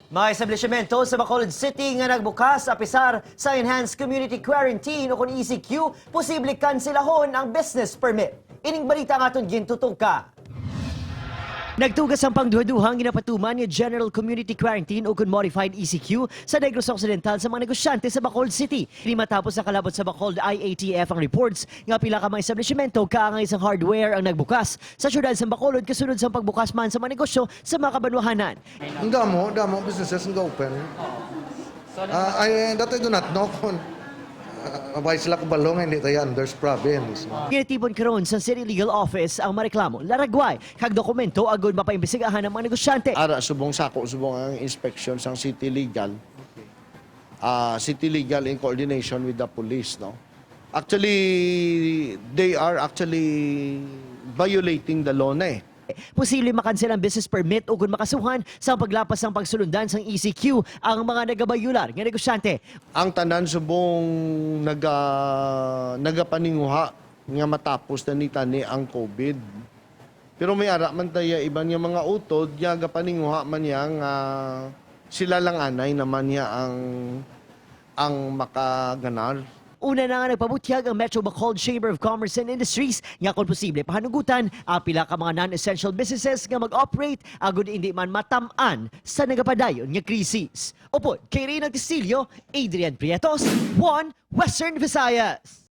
Mga establishmento sa Bacolod City nga nagbukas apisar sa Enhanced Community Quarantine o kung ECQ, posible kanselahon ang business permit. Ining balita nga aton gintutuka. Nagtugas ang pangduhaduhang ginapatuman ni General Community Quarantine o kung Modified ECQ sa Negros Occidental sa mga negosyante sa Bacolod City. Ini matapos nakalabot sa Bacolod IATF ang reports nga pila ka mga establishmento kaangay sang hardware ang nagbukas sa syudad sa Bacolod kasunod sa pagbukas man sa mga negosyo sa mga kabanwahanan. Ang damo, damo businesses ang open. I, that I do not know kung why sila kabalo nga hindi tayo under province. No? Ginatipon karon sa City Legal Office ang mareklamo, laragway, kag dokumento agud mapaimbestigahan ang mga negosyante. Ara subong sako subong ang inspection sang City Legal. City Legal in coordination with the police, no. Actually, they are actually violating the law na eh. Posible makansel ang business permit o kung makasuhan sa paglapas ng pagsulundan sang ECQ ang mga nagabayular nga negosyante. Ang tanan subong nagapaninguha nga matapos na ni tani ang COVID. Pero may ara man tayo iban nga mga utod nga gapaninguha man niya nga sila lang anay naman niya ang makaganar. Una na nga nagpabutyag ang Metro Bacolod Chamber of Commerce and Industries nga kung posible pahanugutan ang pila ka mga non-essential businesses nga mag-operate agud hindi man matam-an sa nagapadayon nga krisis. Upod kay Reynald Castillo, Adrian Prietos, 1 Western Visayas.